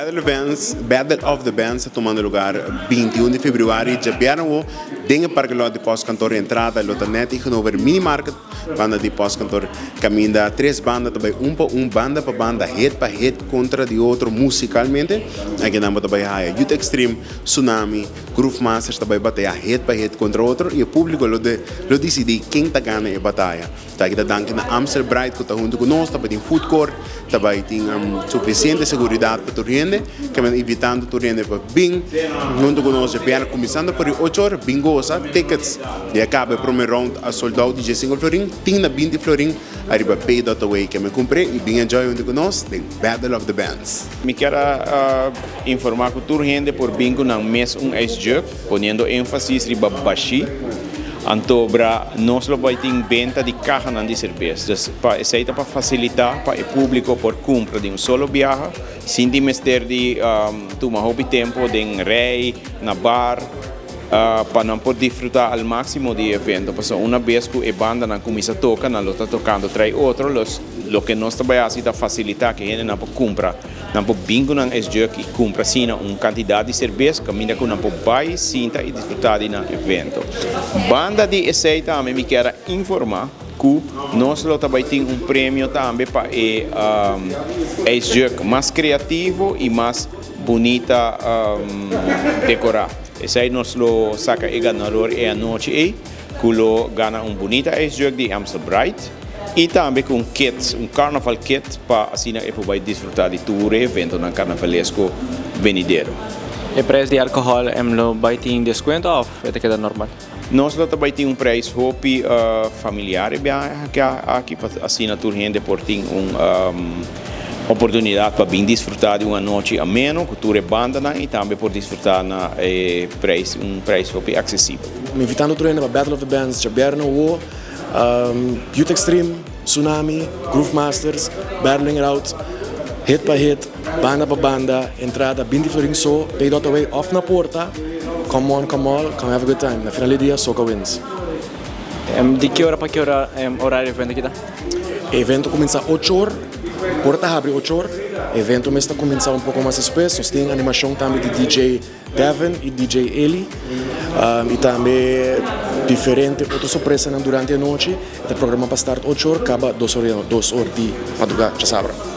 Battle of Bands, Battle of the Bands ta tumando lugar 21 di februari djabièrnè den e parking lot di postkantoor. Entrada lo ta net tegenover mini market banda di postkantoor. Caminda tres banda tambe, un pa un, banda pa banda, hit pa hit contra di otro musicalmente. Aki nan tambe haya Youth Extreme, Tsunami, Groove Masters tambe bataya hit pa hit contra otro y e publico lo dicidi ken ta gana e bataya. Ta aki ta danki na Amstel Bright cu ta hunto cu nos, tambe tin food court, tambe tin suficiente seguridad pa tur hende, cu ta invitando tur hende pa bin hunto cu nos, bin cuminsando pa 8 or, bin goza. Tickets ya caba, prome round a sold out di 5 florin, tin na 20 florin, ariba pay.away cu mi cumpra y bin enjoy hunto cu nos, the Battle of the Bands. Mi kier informa cu tur hende por bin cu nan mes un ice jug, poniendo enfasis riba bashi. Anto bra nos lo bay tin benta di caha di cerbes. Dus pa esey pa facilita pa e publico por cumpra di un solo biaha, sin di mester di tuma hopi tempo den rij na bar, pa nan por disfruta al maximo di evento. Paso un biaha cu e banda nan cuminsa toca, nan lo ta tocando tras otro, loke nos tambe ta haci ta facilita cu hende nan por cumpra. Nan por bin cu nan ice jug y cumpra asina un cantidad di cerbes, caminda cu nan por bay, sinta y disfruta di nan evento. Banda di esey tambe mi kier informa cu nos lo tambe tin un premio tambe pa e ice jug mas creativo y mas bunita decora. Esey nos lo saca e ganador e anochi ey, cu lo gana un bunita ice jug di Amstel Bright y tambe cu un kit, un carnaval kit, pa asina e por disfruta di tur evento na carnavalesco venidero. E prijs di alcohol lo bay tin descuento of ta keda normal? Nos lo tambe tin un prijs hopi familiar aki pa asina tur hende por tin un oportunidad pa bin disfruta di un anochi ameno cu tur banda y tambe por disfruta na prijs, un prijs hopi accesibel. Mi invitando tur pa Battle of the Bands, djabièrnè, Youth Extreme, Tsunami, Groove Masters, Battling It Out, hit pa hit, banda pa banda, entrada 20 florin so, pay.away of na porta. Come on, come all, come have a good time. Na final di dia, Soca wins. Di ki ora pa ki ora horario evento aki ta? Evento cuminsa 8 or, porta habri 8 or, evento mes ta cuminsa un poco mas despues, nos tin animacion tambe di DJ Devin y DJ Eli, y tambe diferente otro sorpresa durante e anochi. E programa pa start 8 or, caba 2 or, 2 or di madruga, djasabra.